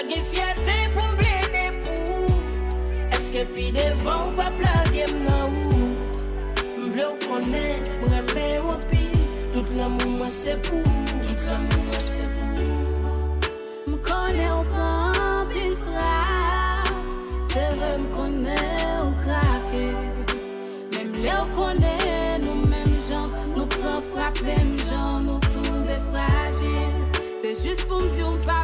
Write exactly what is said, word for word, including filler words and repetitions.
Gen fyète pou m plede pou ou. Èske pi devan ou p ap lage m nan wout? M vle w konnen, m renmen w anpil. Tout lanmou mwen se pou ou. Tout lanmou mwen se pou ou. M konnen w pran anpil frap. Se vre m konnen w krake. Men m vle w konnen nou menm jan. Nou pran frap menm jan. Nou tou de frajil. Se jis pou m di w m pa